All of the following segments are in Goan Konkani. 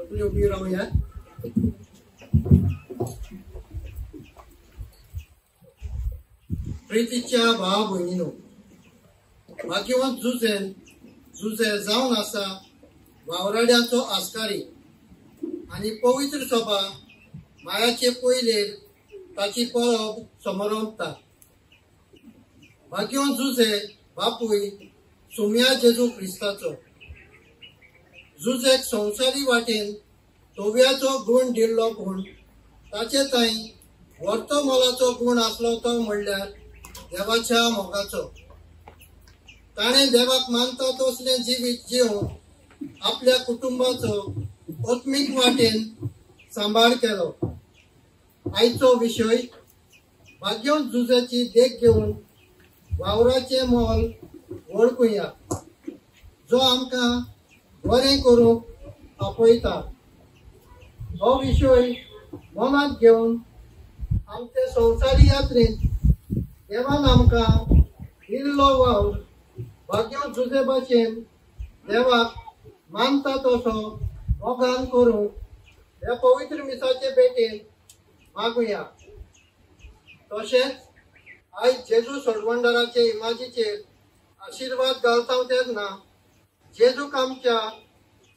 सगळीं उबी रावया. प्रितीच्या भाव भयणीनो, भाग्यवंत जुझेन जुझे जावन आसा वावराड्यांचो आस्कारी आनी पवित्र सभा मायाचे पयलेर ताची परब समरंपता. भाग्यवंत जुझे बापूय सुम्या जेजू क्रिस्ताचो. जुझेक संवसारी वाटेन तोव्याचो गूण दिल्लो, पूण ताचे थंय वर्तो मोलाचो गूण आसलो तो म्हणल्यार देवाच्या मोगाचो. ताणें देवाक मानता तसलें जिवीत जिवन आपल्या कुटुंबाचो आत्मीक वाटेन सांबाळ केलो. आयचो विशय भाग्यवंत जुझ्याची देख घेवन वावराचें मोल वळखुया, जो आमकां बरें करूंक आपयता. हो विशय मनांत घेवन आमचे संवसारी यात्रेंत देवान आमकां दिल्लो वावर भाग्यवंत जुझे भाशेन देवाक मानता तसो मोगान करूंक ह्या पवित्र मिसाचे भेटेन मागुया. तशेंच आयज जेजू सोडवणदाराचे इमाजीचेर आशिर्वाद घालता तेन्ना जेजूक आमच्या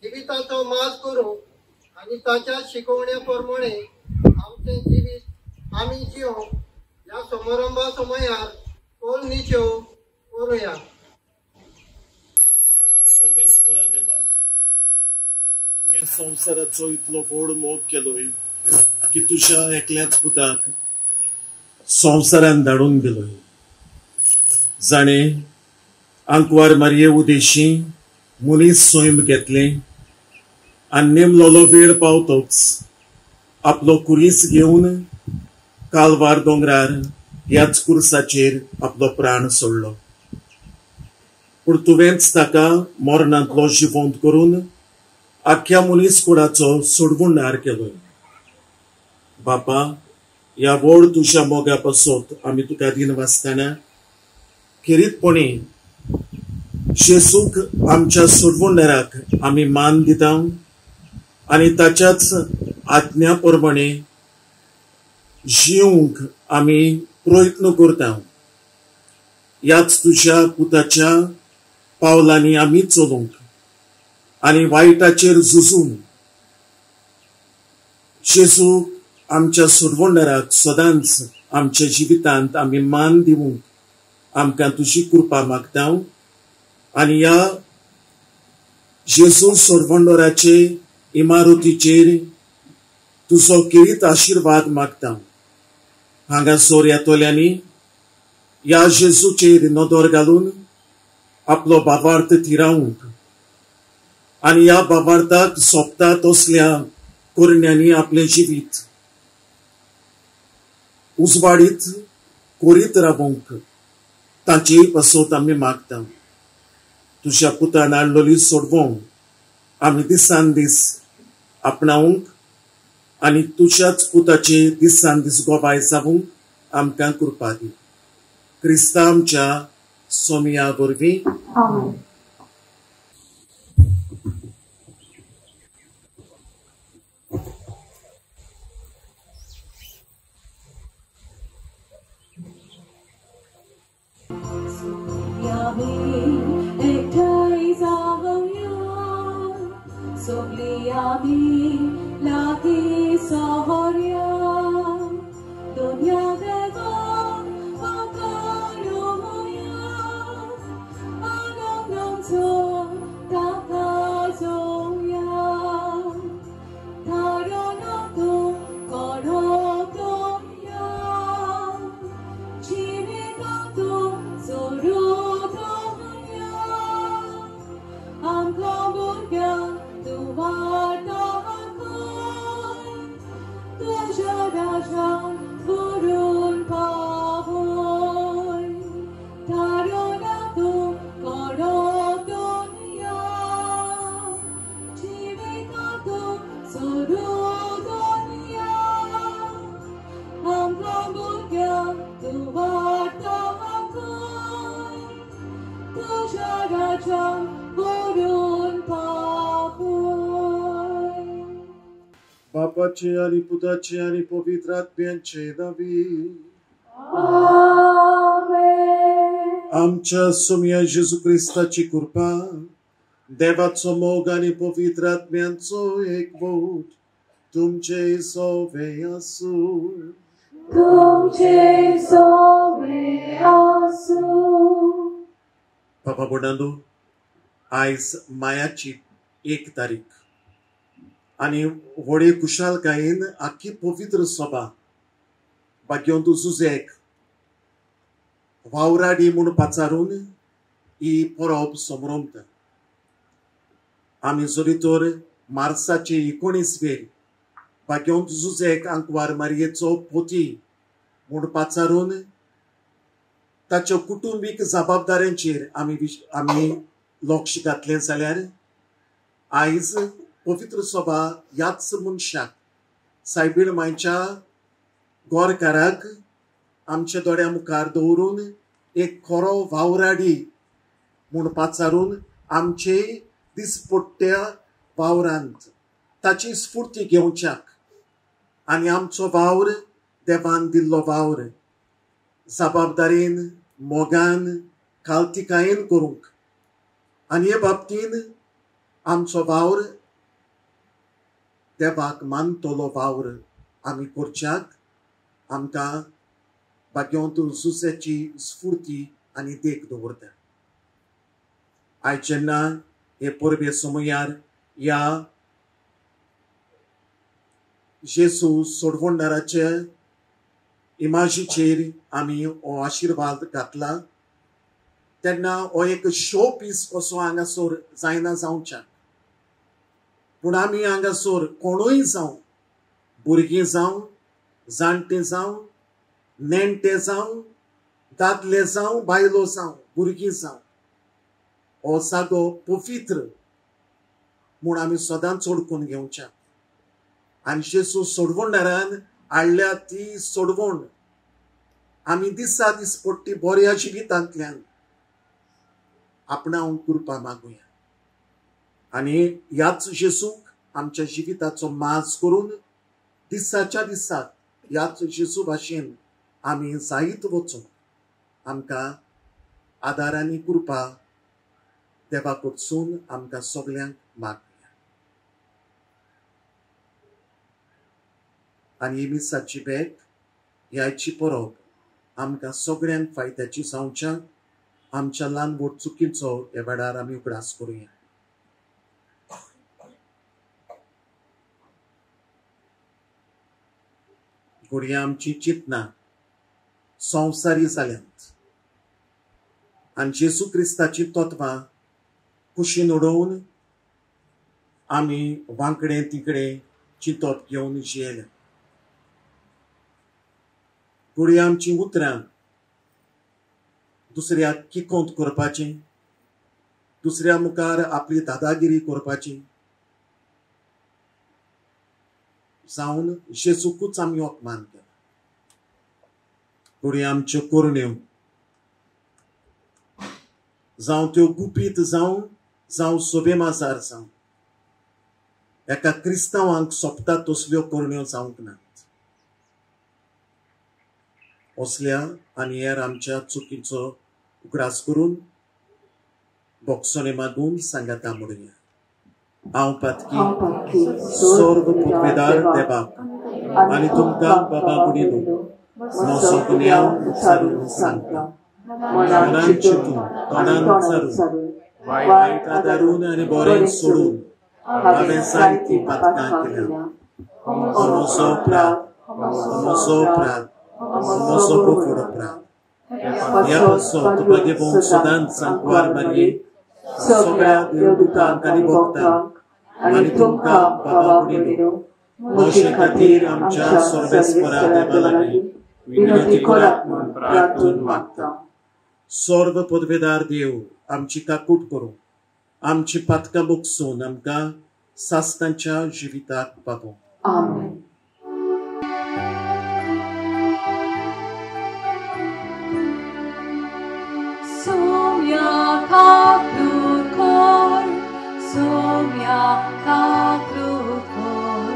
जिविताचो माज करूंक आनी ताच्या शिकवण्या प्रमाणे आमचें जिवीत आमी जिवंक ह्या समारंभा समयार कोल निचेव करुया. सर्वेस्परा देवा, तुवें संवसाराचो इतलो व्हड मोग केलोय की तुज्या एकल्याच पुताक संवसारान धाडून दिलोय, जाणें आंकवार मारये उदेशी मनीस सैम घेतलें आनी नेमलोलो वेळ पावतोच आपलो कुरीस घेवन कालवार दोंगरार ह्याच कुर्साचेर आपलो प्राण सोडलो. पूण तुवेंच ताका मरणांतलो जिवंत करून आख्या मनीस कुडाचो सोडवणदार केलो. बापा, ह्या व्हड तुज्या मोगा पासत आमी तुका दिनवासतना खेरीतपणी जेजूक आमच्या सोडवणदाराक आमी मान दिता आनी ताच्याच आज्ञा प्रमाणे जिवंक आमी प्रयत्न करता. ह्याच तुज्या पुताच्या पावलांनी आमी चलूंक आनी वायटाचेर झुजून जेजू आमच्या सोडवणदाराक सदांच आमच्या जिवितांत आमी मान दिवंक आमकां तुजी कृपा मागता. आनी ह्या जेजू सोडवणदाराचे इमारतीचेर तुजो खेरीत आशिर्वाद मागता. हांगासर येतल्यांनी ह्या जेजूचेर नदर घालून आपलो भावार्थ थिरावंक आनी ह्या भावार्थाक सोंपता तसल्या करण्यांनी आपलें जिवीत उजवाडीत करीत रावंक तांचेय पासत आमी मागता. तुज्या पुतान हाडलेली सोडवंक आमी दिसान दीस आपणावंक आनी तुज्याच पुताचे दिसान दीस गोवाय जावंक आमकां कृपा दी. क्रिस्ता आमच्या सोमया वरवीं. Raja, Gurun Papoy. बापाचे आनी पुताचे आनी पवित्र आत्म्याचे नांवी. आमेन. आमच्या सोम्या जेजू क्रिस्ताची कृपा, देवाचो मोग आनी पवित्र आत्म्यांचो एकवट तुमचे सोवे आसूं. तुमचे सोवे आसूं. बाबा भयणांनो, आयज मायाची 1 तारीख आनी व्हडे खुशालकायेन आख्खी पवित्र सभा भाग्यवंत जुजेक वावराडी म्हूण पाचारून ही परब समरमता. आमी जरी तर मार्साचे 19 वेर भाग्यवंत जुजेक आंकवार मारयेचो पोती म्हूण पाचारून ताच्या कुटुंबीक जबाबदाऱ्यांचेर आमी लक्ष घातलें जाल्यार आयज पवित्र सभा ह्याच मनशाक सायबीण मांयच्या गोरकाराक आमच्या दोळ्या मुखार दवरून एक खरो वावराडी म्हूण पाचारून आमचे दिसपट्ट्या वावरांत ताची स्फूर्ती घेवच्याक आनी आमचो वावर देवान दिल्लो वावर जबाबदारीन, मोगान, कालतिकायेन करूंक आनी हे बाबतीन आमचो वावर देवाक मानतलो वावर आमी करच्याक आमकां भाग्यवंत जुजेची स्फूर्ती आनी देख दवरता. आयज जेन्ना हे परबे समयार ह्या जेजू सोडवणदाराचे इमाजीचेर आमी हो आशिर्वाद घातला तेन्ना हो एक शो पीस कसो हांगासर जायना जावच्याक, पूण आमी हांगासर कोणूय जावं, भुरगीं जावं, जाणटे जावं, नेणटे जावं, दादले जावं, बायलो जावं, भुरगीं जावं, हो जागो पवित्र म्हूण आमी सदांच ओळखून घेवच्याक आनी जेजू सोडवणदारान हाडल्या ती सोडवण आमी दिसा दिसपट्टी बऱ्या जिवितांतल्यान आपणावंक कृपा मागुया आनी ह्याच जेजूक आमच्या जिविताचो माज करून दिसाच्या दिसाक ह्याच जेजू भाशेन आमी जायत वचूंक आमकां आदार आनी कृपा देवा कडसून आमकां सगल्यांक मागुया. आनी ही मिसाची भेट, ह्याची परब आमकां सगळ्यांक फायद्याची जावच्याक आमच्या ल्हान व्हड चुकीचो ह्या वेळार आमी उगडास करुया. घडये आमची चिंतनां संवसारी जाल्यांत आनी जेजू क्रिस्ताची तत्वां कुशीन उडोवन आमी वांकडे तिकडे चिंतप घेवन जियेल्या. घडये आमची उतरां दुसऱ्याक किकोंत करपाची, दुसऱ्या मुखार आपली दादागिरी करपाची जावन जेजूकूच आमी अपमान केला. घडये आमच्यो करण्यो जावं त्यो गुपीत जावं, जावं सोबेमाजार जावं, एका क्रिस्तांवांक सोंपता तसल्यो करण्यो जावंक नात. असल्या आनी हेर आमच्या चुकीचो उगडास करून बोगसणे मागून सांगाता म्हणुया. हांव पातकी सर्व पुर्वेदार देवाक आनी तुमकां बाबा गुणिनू म्हजो गुन्यांव उचारून सांगता, मनान चिंतून, तोंडान उचारून, वायट आदारून आनी बरें सोडून हांवें जायतीं पातकां केल्या. हो म्हजो अपराध, हो म्हजो अपराध, म्हजो खूब अपराध. ह्या पासत तुका सदांच सांकवार मारये सगळ्या देवदूतांक आनी भक्तांक आनी तुमकां बाबा गुणिनू म्हजे खातीर आमच्या सर्वेस्परा देवा लागीं विनंती करात म्हूण प्रार्थून मागता. सर्व पदवेदार देव आमची काकूट करूं, आमची पातकां बोगसून आमकां सासणाच्या जिविताक पावोवं. आमेन. Sumya kaklukor, sumya kaklukor,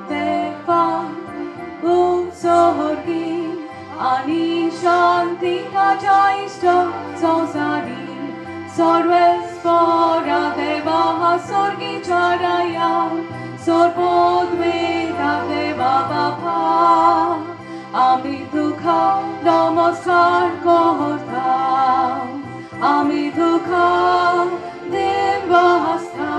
देवा उंसोर्गी आनी शांती ताच्या इश्ट संवसारी सर्वेस्परा देवा सोर्गीच्या राया सर्वोद्वेदा देवा बापा आमी तुका नमस्कार करता आमी तुका देवास्ता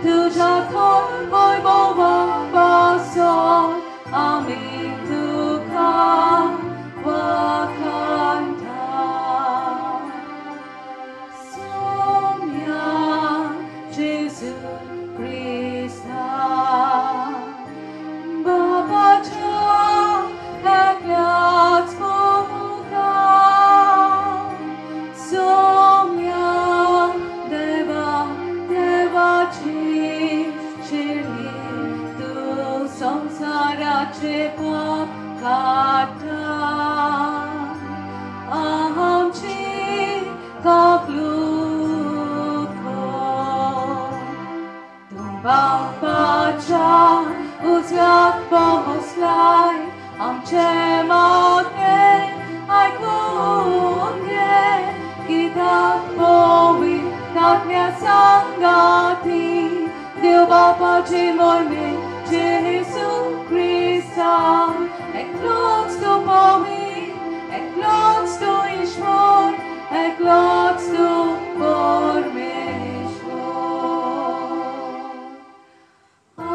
तुझ्या थंय वैभवा पासत आमी तुका वाखाणटा. सोम्या जेजू क्रिस्ता बाबाच्या एकल्याच पुता सोम्या देवा देवाची शिरी तूं संवसाराचे पाप काडटा आमची कबलूत कर. तूं बापाच्या उजव्याक बसलाय आमचे मागणें आयकून घे कित्याक पवित्र आत्म्या सांगाती देव बापाचे मोरमे जेजू क्रिस्ता एकलोच तूं पवित्र एकलोच तूं ईश्वर एकलोच तूं परमेश्वर. आमेन.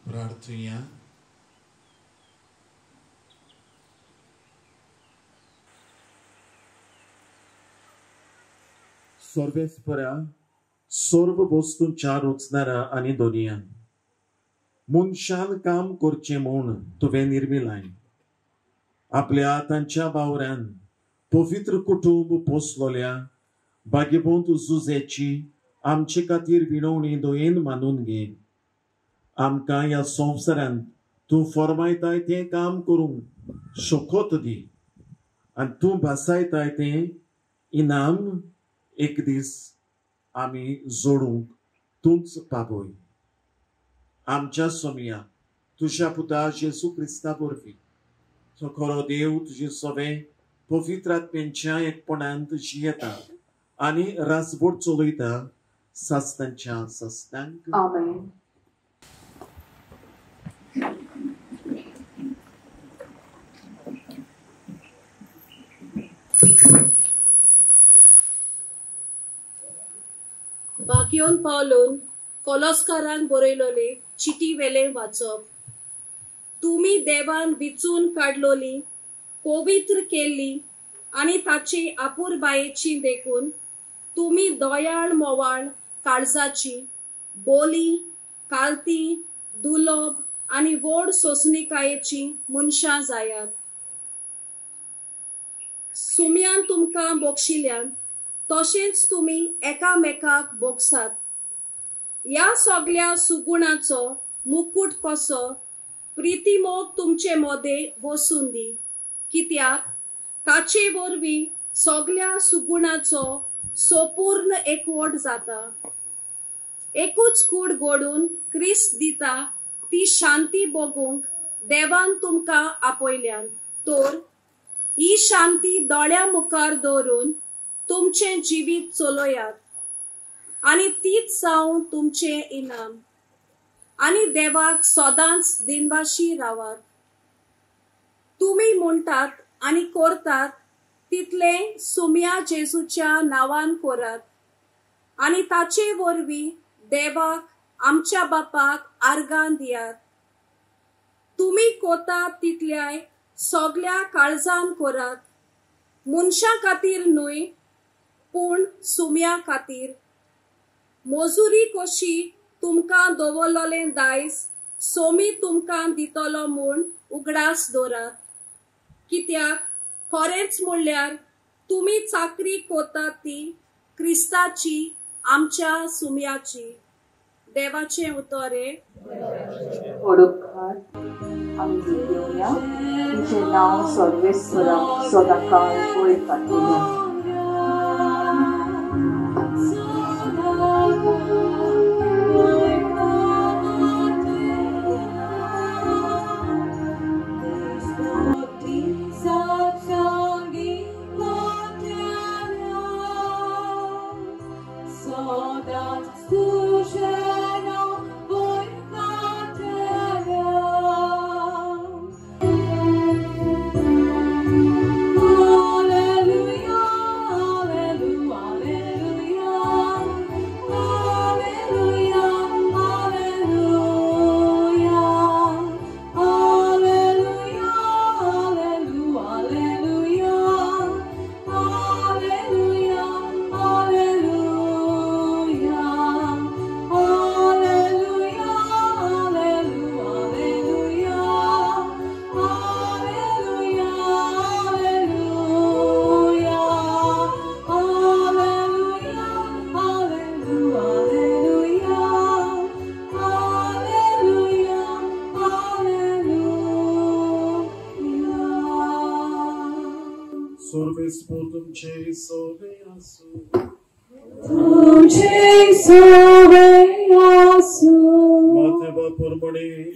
प्रार्थुया. सर्वेस्परा सर्व वस्तूंच्या रचणारा आनी दोनयान मनशान काम करचें म्हूण तुवें निर्मिलाय. आपल्या तांच्या वावरान पवित्र कुटुंब पोसलोल्या भाग्यवंत जुजेची आमचे खातीर विनवणी दयेन मानून घे. आमकां ह्या संवसारांत तूं फर्मायताय तें काम करूंक शकत दी आनी तूं भासायताय तें इनाम एक दीस आमी जोडूंक तूंच पावय. आमच्या सोमया तुज्या पुता जेजू क्रिस्ता वरवीं तो खरो देव तुजे सगळे पवित्र आत्म्यांच्या एकपणांत जियेता आनी रासभर चलयता सासणाच्या सासणांक. आमेन. बाकियोन पावलून कोलोस्कारान बरयलोले चिटी वेलें वाचप. तुमी देवान विचून काडलोली पवित्र केल्ली आनी ताची आपुरबायेची देखून तुमी दयाळ मोवाळ काळजाची बोली कालती दुलोब आनी व्हड सोंसणिकायेची मनशां जायात. सुम्यान तुमकां बक्षिल्यान तशेंच तुमी एकामेकाक बोगसात. ह्या सगल्या सुगुणाचो मुकूट कसो प्रितीमोग तुमचे मदें वसून दी कित्याक ताचे वरवीं सगल्या सुगुणाचो सोपूर्ण एकवट जाता. एकूच कूड घडून क्रिस्त दिता ती शांती बगूंक देवान तुमकां आपयल्यान. तर ही शांती दोळ्या मुखार दवरून तुमचें जिवीत चलयात आनी तीच जावं तुमचें इनाम आनी देवाक सदांच दिनवाशी रावात. तुमी म्हणटात आनी करतात तितलें सुम्या जेजूच्या नांवान करात आनी ताचे वरवीं देवाक आमच्या बापाक आर्गां दियात. तुमी कोतात तितल्याय सगल्या काळजान करात, मनशां खातीर न्हय पूण सुम्या खातीर. मजुरी कशी तुमकां दवरलेलें दायज सोमी तुमकां दितलो म्हूण उगडास दवरात कित्याक खरेंच म्हणल्यार तुमी चाकरी कोतात ती क्रिस्ताची आमच्या सुम्याची. देवाचें उतर. आमी घेवया. तुजें नांव सर्वेस्वरा सदांकाळ वयर काडटल्या.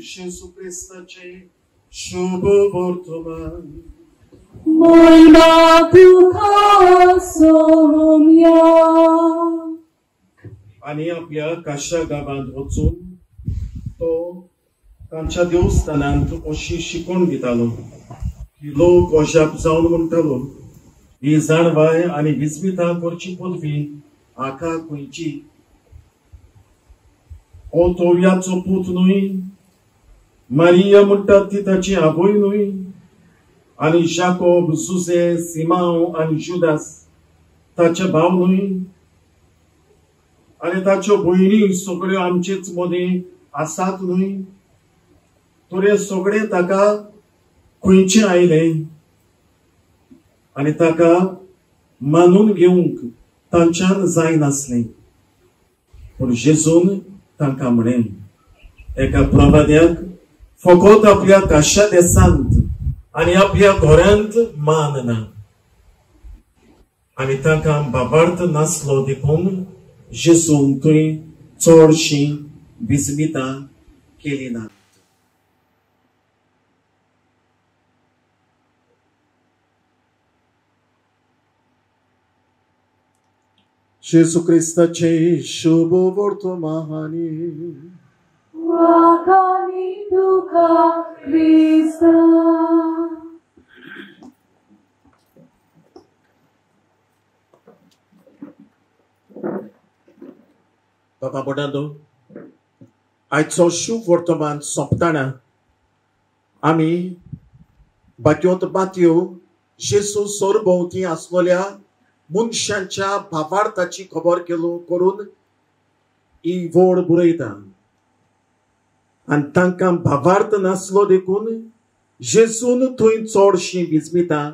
जेसू क्रिस्ताचे शुभ वर्तमान. महिमा तुका सोम्या. आनी आपल्या काशा गांवांत वचून तो तांच्या देवस्थानांत अशी शिकवण दितालो की लोक अजाप जावन म्हणटालो, ही जाणवाय आनी विस्मिता करची पदवी हाका खंयची? हो तोव्याचो पूत न्हय? मारिया म्हणटात ती ताची आवय न्हय? आनी जाकोब, जुजे, सिमांव आनी जुदास ताचे भाव न्हय? आनी ताच्यो भयणी सगळ्यो आमचेच मदीं आसात न्हय? तर हे सगळे ताका खंयचे आयले? आनी ताका मानून घेवंक तांच्यान जायनासलें. पूण जेजून तांकां म्हणें, एका प्रवाद्याक फकत आपल्या काशा देशांत आनी आपल्या घरांत मान ना. आनी तांकां बाबार्थ नासलो देखून जेजून थंय चडशीं विस्मितां केली ना. जेजू क्रिस्ताचे शुभ वर्तमान. वाखाणी तुका क्रिस्ता. बाबा भयणांनो, आयचो शुभ वर्तमान सोंपतना आमी बात्योंत बात्यो जेजू सरभोंवती आसलेल्या मनशांच्या भावार्थाची खबर केलो करून ही वड बरयता. आनी तांकां भावार्थ नासलो देखून जेजून थंय चडशीं विस्मितां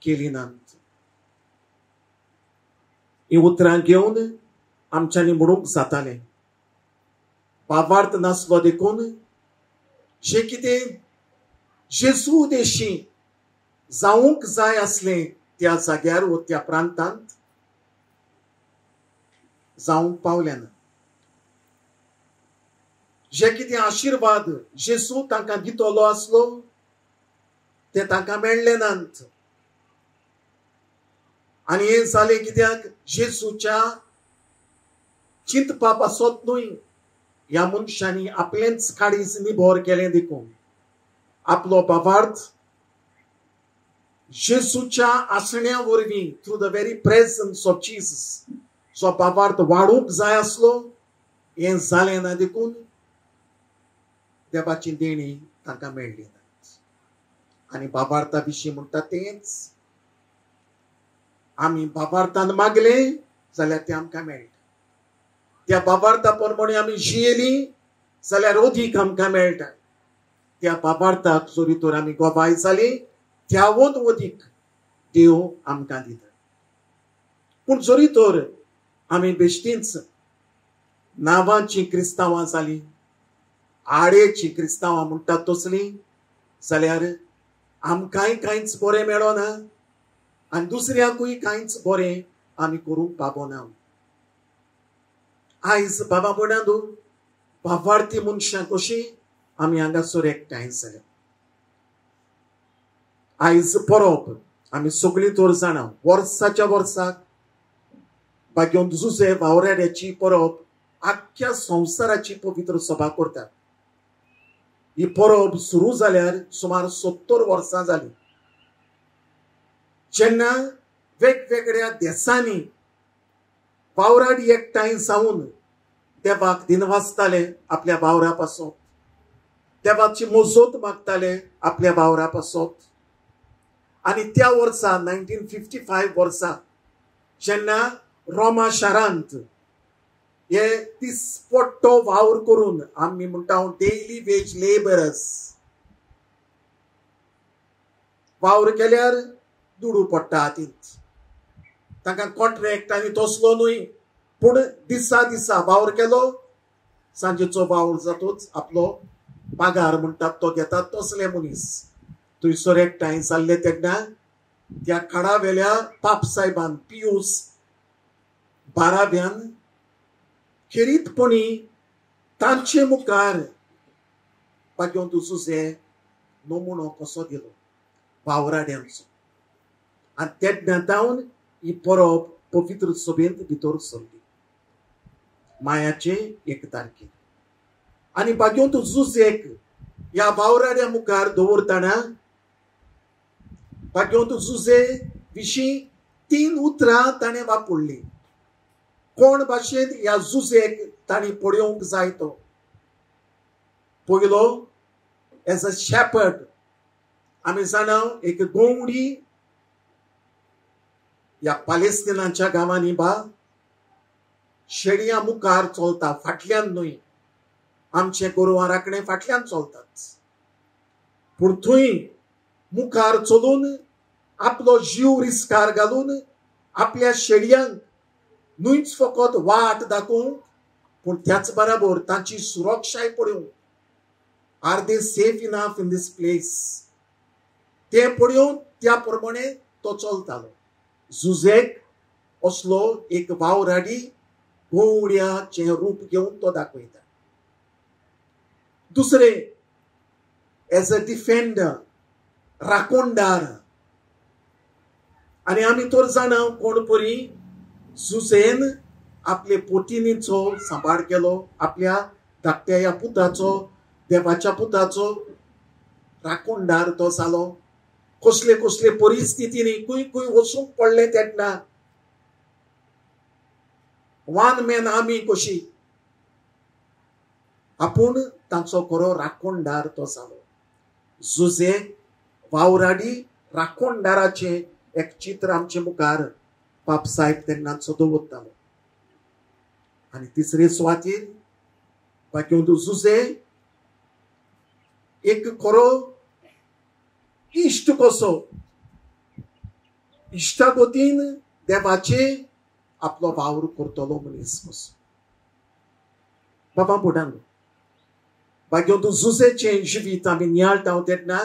केली नात. ही उतरां घेवन आमच्यांनी म्हणूंक जातालें, भावार्थ नासलो देखून जे कितें जेजू देशी जावंक जाय आसलें त्या जाग्यार वो त्या प्रांतांत जावंक पावलें ना. जे कितें आशिर्वाद जेजू तांकां दितलो आसलो ते तांकां मेळ्ळे नात. आनी हें जालें कित्याक? जेजूच्या चिंतपा पासत न्हय, ह्या मनशांनी आपलेंच काळीज निभर केलें देखून आपलो भावार्थ जेजूच्या आसण्या वरवीं, through the very presence of Jesus, जो भावार्थ वाडूंक जाय आसलो हें जालें ना देखून देवाची देणी तांकां मेळ्ळी ना. आनी भावार्था विशीं म्हणटा तेंच, आमी भावार्थान मागलें जाल्यार तें आमकां मेळटा. त्या भावार्था प्रमाणे आमी जियेलीं जाल्यार अदीक आमकां मेळटा. त्या भावार्थाक जरी तर आमी गवाय जाली त्यावून अदीक देव आमकां दिता. पूण जरी तर आमी बेश्टींच नांवांची क्रिस्तांवां जालीं, आडेची क्रिस्तांवां म्हणटात तसलीं, जाल्यार आमकांय कांयच बरें मेळना आनी दुसऱ्याकूय कांयच बरें आमी करूंक पावना. आयज बाबा भयणांनो, भावार्थी मनशां कशीं आमी हांगासर एकठांय जाल्या. आयज परब आमी सगळीं तर जाणा, वर्साच्या वर्साक भाग्योन जुजे वावराड्याची परब आख्ख्या संवसाराची पवित्र सभा करतात. ही परब सुरू जाल्यार सुमार 70 वर्सां जाली. जेन्ना वेगवेगळ्या देशांनी वावराडी एकठांय जावन देवाक दिनवासताले आपल्या वावरा पासत, देवाची मजत मागताले आपल्या वावरा पासत. आनी त्या वर्सा 1955 वर्सा जेन्ना रोमा शारांत हे दिसपट्टो वावर करून आमी म्हणटा डेली वेज लेबरर्स वावर केल्यार दुडू पडटा हातींत, तांकां कॉन्ट्रॅक्ट आनी तसलो न्हय, पूण दिसा दिसा वावर केलो सांजेचो वावर जातूच आपलो पगार म्हणटात तो घेतात तसले मनीस थंयसर एकठांय जाल्ले. तेन्ना त्या काळावेल्या पाप साहेबान पियूस बाराव्यान खेरीतपणी तांचे मुखार भाग्योन जुजे नमुनो कसो दिलो वावराड्यांचो. आनी तेन्ना जावन ही परब पवित्र सभेंत भितर सरली मायाचे 1 तारखेर. आनी भाग्योन जुजेक ह्या वावराड्या मुखार दवरतना भाग्योन जुजे विशीं 3 उतरां ताणें वापरलीं. कोण भाशेन ह्या जुजेक तांणी पळोवंक जाय तो पयलो एज अ शेपर्ड. आमी जाणा एक गोवडी ह्या पालेस्तिनाच्या गांवांनी बा शेडयां मुखार चलता, फाटल्यान न्हय. आमचे गोरवां राखणे फाटल्यान चलतात, पूण थंय मुखार चलून आपलो जीव रिस्कार घालून आपल्या शेडयांक न्हयच फकत वाट दाखोवंक पूण त्याच बराबर तांची सुरक्षाय पळोवंक. Are they safe enough in this place तें पळोवन त्या प्रमाणे तो चलतालो. जुजेक असलो एक वावराडी गोवड्याचें रूप घेवन तो दाखयता. दुसरें एज अ डिफेंडर, राखणदार. आनी आमी तर जाणा कोण परी जुजेन आपले पोटिनीचो सांबाळ केलो, आपल्या धाकट्या ह्या पुताचो, देवाच्या पुताचो राखणदार तो जालो. कसले कसले परिस्थितीनी खंय खंय वचूंक पडलें तेन्ना वन मॅन आमी कशी आपूण तांचो खरो राखणदार तो जालो. जुजे वावराडी राखणदाराचें एक चित्र आमचे मुखार पाप साहेब तेन्नाचो दवरतालो. आनी तिसरे सुवातेर बाकी जुजे एक खरो इश्ट कसो इश्टागतीन देवाचे आपलो वावर करतलो मनीस कसो. बाबा भुटान बाकी जुजेचें जिवीत आमी नियाळटा तेन्ना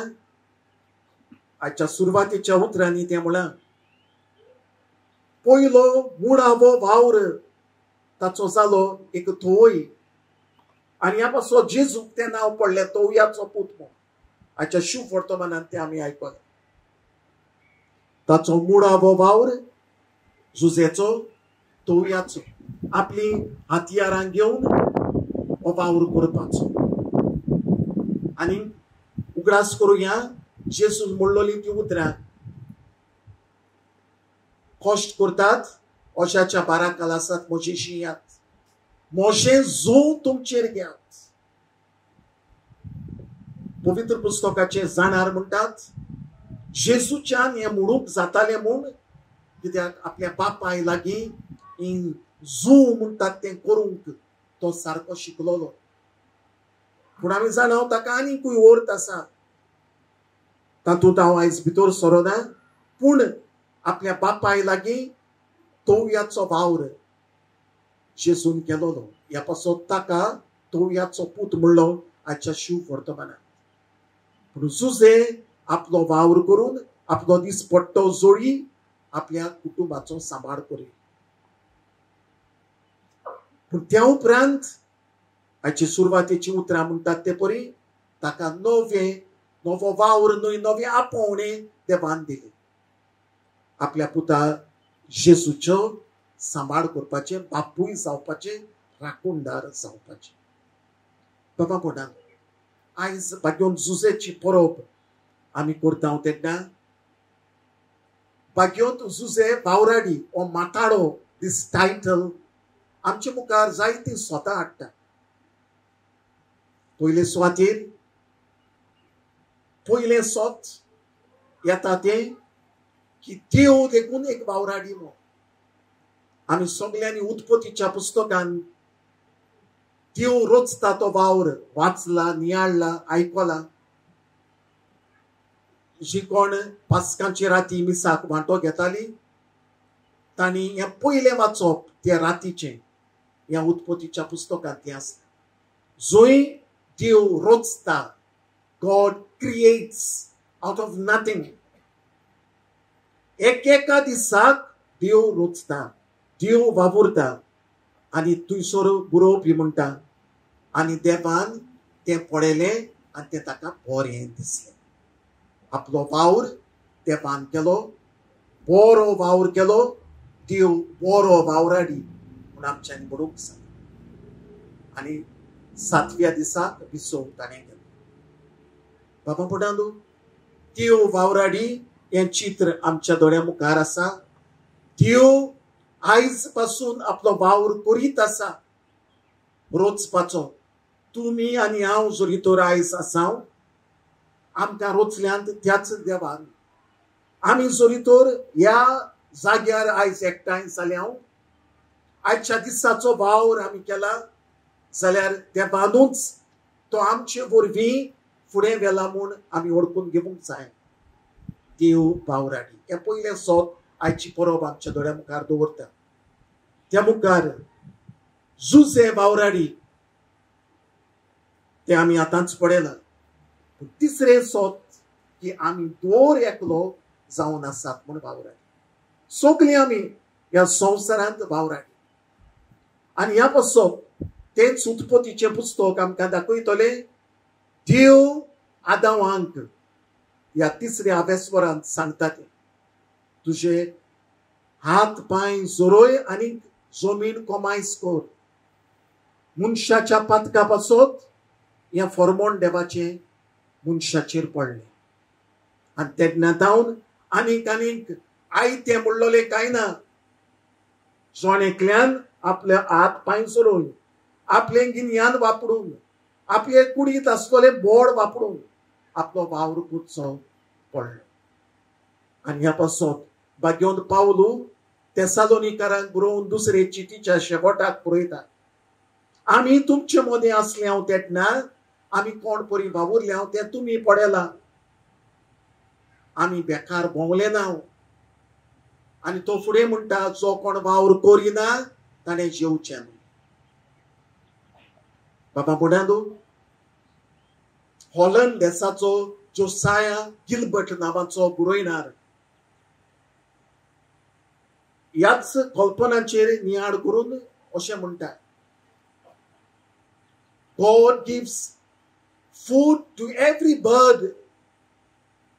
आजच्या सुरवातेच्या उतरांनी तें म्हळां, पयलो मुळावो वावर ताचो जालो एक थोय. आनी ह्या पासो जेजूक तें नांव पडलें तोवयाचो पूत म्हूण. आजच्या शिव वर्तमानान तें आमी आयकलें. ताचो मुळावो वावर जुजेचो तोवयाचो, आपली हत्यारां घेवन हो वावर करपाचो. आनी उगडास करुया जेजून म्हणलोली ती उतरां, कश्ट करतात अशाच्या 12 कलासात म्हजेशी यात, म्हजें जो तुमचेर घेयात. पवित्र पुस्तकाचे जाणार म्हणटात जेजूच्यान हें म्हणूंक जातालें म्हूण, कित्याक आपल्या बापाय लागीं जू म्हणटात तें करूंक तो सारको शिकलोलो. पूण आमी जाणा ताका आनीकूय अर्थ आसा, तातूंत हांव आयज भितर सरना. पूण आपल्या बापाय लागीं तोवयाचो वावर जेजून केलोलो. ह्या पासत ताका तोवयाचो पूत म्हणलो आजच्या शिव वर्तमानात. पूण जुजे आपलो वावर करून आपलो दिसपट्टो जोडी आपल्या कुटुंबाचो सांबाळ करी. पूण त्या उपरांत आयची सुरवातेची उतरां म्हणटात ते परी ताका नवो वावर न्हय, नवें आपोवणें देवान दिलें. आपल्या पुता जेजूचो सांबाळ करपाचें, बापूय जावपाचें, राखणदार जावपाचें. बाबा कोणाक आयज भाग्योन जुजेची परब आमी करता तेन्ना भाग्योन जुजे वावराडी ओ माताडो, दीस टायटल आमचे मुखार जायती स्वता हाडटा. पयले सुवातेर पयलें सोत येता तें की देव देखून एक वावराडी म्हूण. आमी सगल्यांनी उत्पत्तीच्या पुस्तकान देव रोचता तो वावर वाचला, नियाळला, आयकला. जी कोण पास्कांची राती मिसाक वांटो घेताली तांणी हें पयलें वाचप त्या रातीचें ह्या उत्पत्तीच्या पुस्तकांतलें आसता, जंय देव रोचता. God creates out of nothing. एक एका दिसाक देव रोचता, देव वावुरता. आनी थंयसर बरोवपी म्हणटा आनी देवान तें पळयलें आनी तें ताका बरें दिसलें. आपलो वावर देवान केलो, बरो वावर केलो, देव बरो वावराडी म्हूण आमच्यांनी म्हणूंक जाय. आनी सातव्या दिसाक विसव ताणें केलो. बाबा पुटांदू, देव वावराडी हें चित्र आमच्या दोळ्या मुखार आसा. देव आयज पासून आपलो वावर करीत आसा रोचपाचो. तुमी आनी हांव जरी तर आयज आसा, आमकां रोचल्यांत त्याच देवान. आमी जरी तर ह्या जाग्यार आयज एकठांय जाल्या, आयच्या दिसाचो वावर आमी केला जाल्यार देवानूच तो आमचे वरवीं फुडें व्हेला म्हूण आमी वळखून घेवंक जाय. देव वावराडी हें पयलें सोत आयची परब आमच्या दोळ्या मुखार दवरता. त्या मुखार जुजे वावराडी ते आमी आतांच पळयलां. तिसरें सोत की आमी दर एकलो जावन आसात म्हूण वावराडी. सगळीं आमी ह्या संवसारांत वावराडी. आनी ह्या पासत तेंच उत्पत्तीचें पुस्तक आमकां दाखयतलें. देव आदावांक ह्या तिसऱ्या आवेस्वरांत सांगता तें, तुजे हात पांय जोरय आनी जमीन कोमायस कर. मनशाच्या पातका पासत हें फॉर्मोन देवाचें मनशाचेर पडलें. आनी तेन्ना जावन आनीक आनीक आयतें म्हणलोलें कांय ना. जण एकल्यान आपले हात पांय सोडून, आपलें गिन्यान वापरून, आपले कुडींत आसतलें बोड वापरून आपलो वावर करचो पडलो. आनी ह्या पासत भाग्योन पावलू तेसालोनिकारांक बरोवन दुसरे चिटीच्या शेवटाक बरयता, आमी तुमचे मदें आसले हांव तेन्ना आमी कोण परी वावुरले हांव तें तुमी पळयलां. आमी बेकार भोंवले ना. आनी तो फुडें म्हणटा, जो कोण वावर करिना ताणें जेवचें न्हय. बाबा बुडांदू, हॉलंड देसाचो जोसाया गिलबर्ट नांवाचो बरोयणार ह्याच कल्पनाचेर नियाळ करून अशें म्हणटा, God gives food to every bird,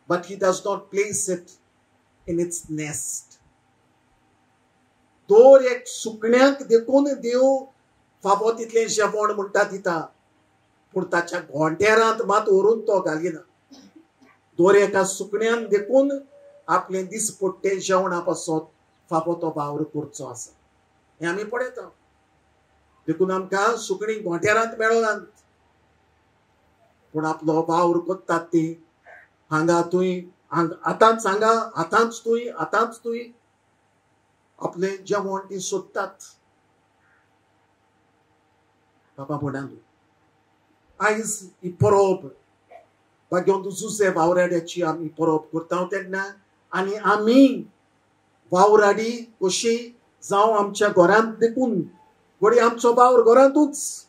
but he does not place it in its nest. दर एक सुकण्याक देखून देव फावो तितलें जेवण म्हणटा दिता, पूण ताच्या घोंटेरांत मात व्हरून तो घालिना. दर एका सुकण्यान देखून आपलें दिसपट्टें जेवणा पासत फावो तो वावर करचो आसा हें आमी पळयता. देखून आमकां सुकणीं घोंटेरांत मेळनात, पूण आपलो वावर करतात ती हांगा थंय, आतांच हांगा, आतांच थंय, आतांच थंय आपलें जेवण ती सोदतात. बाबा भोणांदू, आयज ही परब भाग्योन जुजे वावराड्याची आमी परब करता तेन्ना आनी आमी वावराडी कशी जावं आमच्या घरांत देखून, घडये आमचो वावर घरांतूच,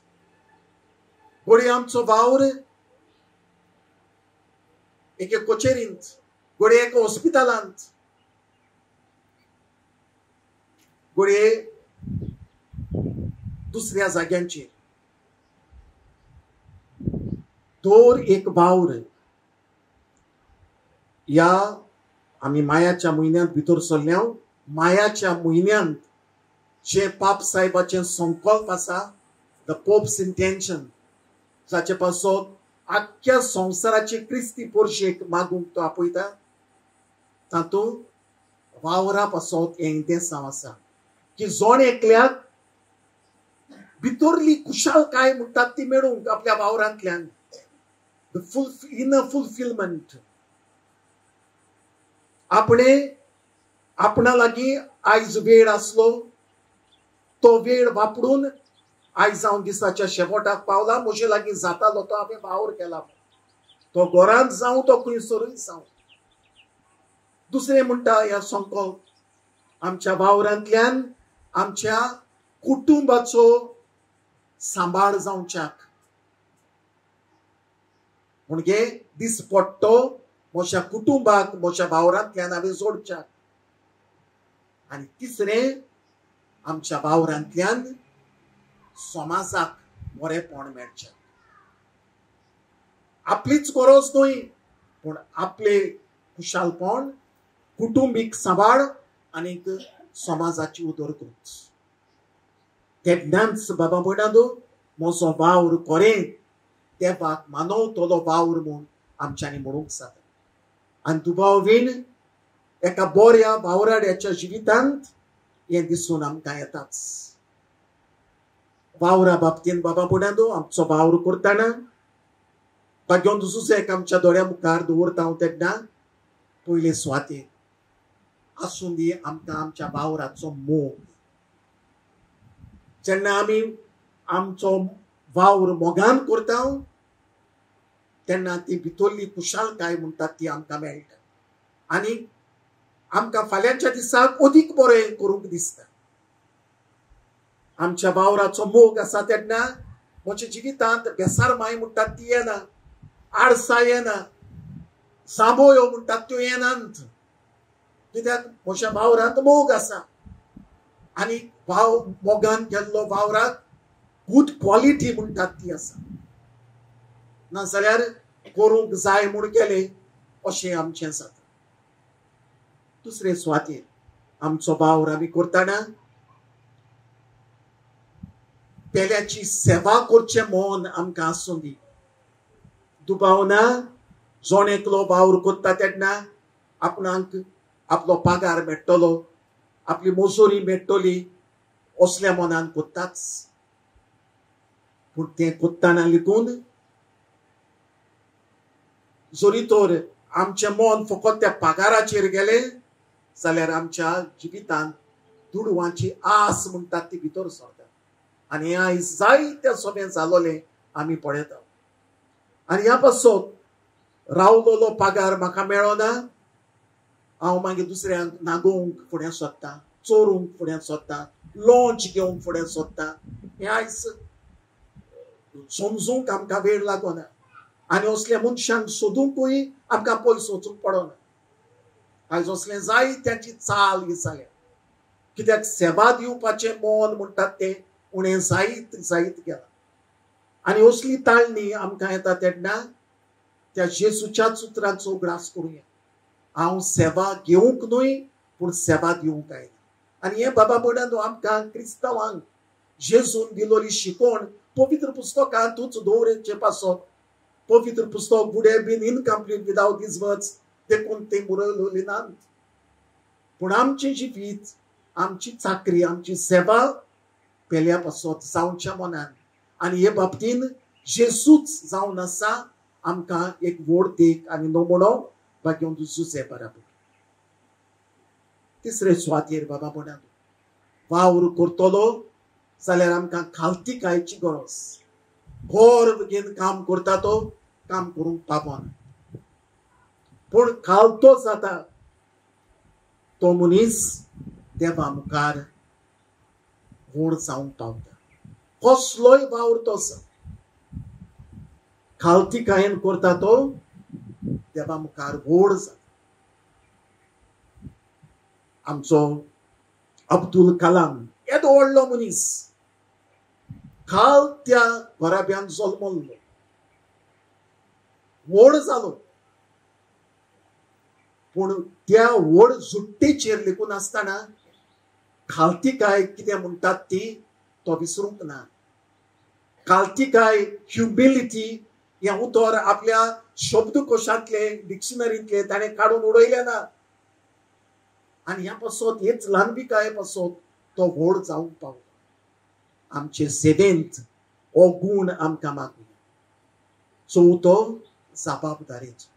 घडये आमचो वावर एके कचेरींत, घडये एका हॉस्पिटलांत, घडये दुसऱ्या जाग्यांचेर. दर एक वावर ह्या आमी मायाच्या म्हयन्यांत भितर सरल्या. मायाच्या म्हयन्यांत जे पाप साहेबाचें संकल्प आसा, the pope's intention, जाचे पासत आख्ख्या संवसाराचे क्रिस्ती पोरशेक मागूंक तो आपयता, तातूंत वावरा पासत हें इंतेसांव आसा की जण एकल्याक भितरली खुशालकाय म्हणटात ती मेळूंक आपल्या वावरांतल्यान, the inner fulfilment. आपणे आपणा लागीं आयज वेळ आसलो तो वेळ वापरून आयज हांव दिसाच्या शेवटाक पावला, म्हजे लागीं जातालो तो हांवें वावर केला, तो घरांत जावं तो खंयसरूय जावं. दुसरें म्हणटा ह्या संकल्प आमच्या वावरांतल्यान आमच्या कुटुंबाचो सांबाळ जावच्याक, म्हणजे दिसपट्टो म्हज्या कुटुंबाक म्हज्या वावरांतल्यान हांवें जोडच्याक. आनी तिसरें, आमच्या वावरांतल्यान समाजाक बरेंपण मेळचें. आपलीच गरज न्हय पूण आपले खुशालपण, कुटुंबीक सांबाळ आनी समाजाची उदरगत. तेन्नाच बाबा भयणांनो म्हजो वावर करें देवाक मानवतलो वावर म्हूण आमच्यांनी म्हणूंक जाता. आनी दुबाव वीण एका बऱ्या वावराड्याच्या जिवितांत हें दिसून आमकां येताच. वावरा बाबतीन बाबा भयणांनो आमचो वावर करतना भाग्योन दुसरेक आमच्या दोळ्या मुखार दवरता हांव तेन्ना पयले सुवातेर आसूं दी आमकां आमच्या वावराचो मोग. जेन्ना आमी आमचो वावर मोगान करता तेन्ना ती भितरली खुशालकाय म्हणटात ती आमकां मेळटा आनी आमकां फाल्यांच्या दिसाक अदीक बरें करूंक दिसता. आमच्या वावराचो मोग आसा तेन्ना म्हज्या जिवितांत बेसारमाय म्हणटात ती येना, आडसा येना, सांबोयो म्हणटात त्यो येनात, कित्याक म्हज्या वावरांत मोग आसा. आनी वाव मोगान केल्लो वावराक गुड क्वॉलिटी म्हणटात ती आसा, नाजाल्यार करूंक जाय म्हूण केलें अशें आमचें जाता. दुसरे सुवातेर आमचो वावर आमी करतना पेल्याची सेवा करचें मन आमकां आसूं दी. दुबाव ना जण एकलो वावर करता तेन्ना आपणाक आपलो पगार मेळटलो, आपली मजुरी मेळटली असल्या मनान करताच. पूण तें करतना लेगून जरी तर आमचें मन फकत त्या पगाराचेर गेलें जाल्यार आमच्या जिवितांत दुडवांची आस म्हणटात ती भितर सरता आनी आयज जायत्या सोबें जालोलें आमी पळयता. आनी ह्या पासत रावलोलो पगार म्हाका मेळना, हांव मागीर दुसऱ्यांक नागोवंक फुडें सोदता, चोरूंक फुडें सोदता, लॉन्च घेवंक फुडें सोदता. हें आयज समजूंक आमकां वेळ लागना आनी असल्या मनशांक सोदूंकूय आमकां पयस वचूंक पडना. आयज असलें जायत्यांची चाल ही जाल्या, कित्याक सेवा दिवपाचें मन म्हणटात तें उणें जायत जायत गेलां. आनी असली ताळणी आमकां येता तेन्ना त्या जेजूच्याच उतरांचो उगडास करुया, हांव सेवा घेवंक न्हय पूण सेवा दिवंक आयला. आनी हें बाबा भयणांनो आमकां क्रिस्तांवांक जेजून दिलोली शिकवण पवित्र पुस्तकांतूच दवरचे पासत, पवित्र पुस्तक would have been incomplete without these words, देखून ते बरयलोली नात. पूण आमचें जिवीत, आमची चाकरी, आमची सेवा पेल्या पासत जावच्या मनान. आनी हे बाबतीन जेजूच जावन आसा आमकां एक व्हड देख आनी नमुनो भाग्योन जुजे बराबर. तिसरे सुवातेर बाबा भयणांनो वावर करतलो जाल्यार आमकां खालतीकायची गरज. गोर घेवन काम करता तो काम करूंक पावना, पूण खालतो जाता तो मनीस देवा मुखार व्हड जावंक पावता. कसलोय वावर तो आसा खालतीकायेन करता तो देवा मुखार व्हड जाता. आमचो अब्दुल कलाम येदो व्हडलो मनीस काल त्या घराब्यान जल्मल्लो, व्हड जालो, पूण त्या व्हड जुट्टेचेर लेखून आसतना खालतिकाय कितें म्हणटात ती तो विसरूंक ना. खालतिकाय, ह्युमिलिटी हें उतर आपल्या शब्दकोशांतले, डिक्शनरींतले ताणें काडून उडयलें ना. आनी ह्या पासत, हेच ल्हानविकाये पासत तो व्हड जावंक पावलो. आमचे सेवेंत हो गूण आमकां मागुया. चवथो जबाबदारेचो.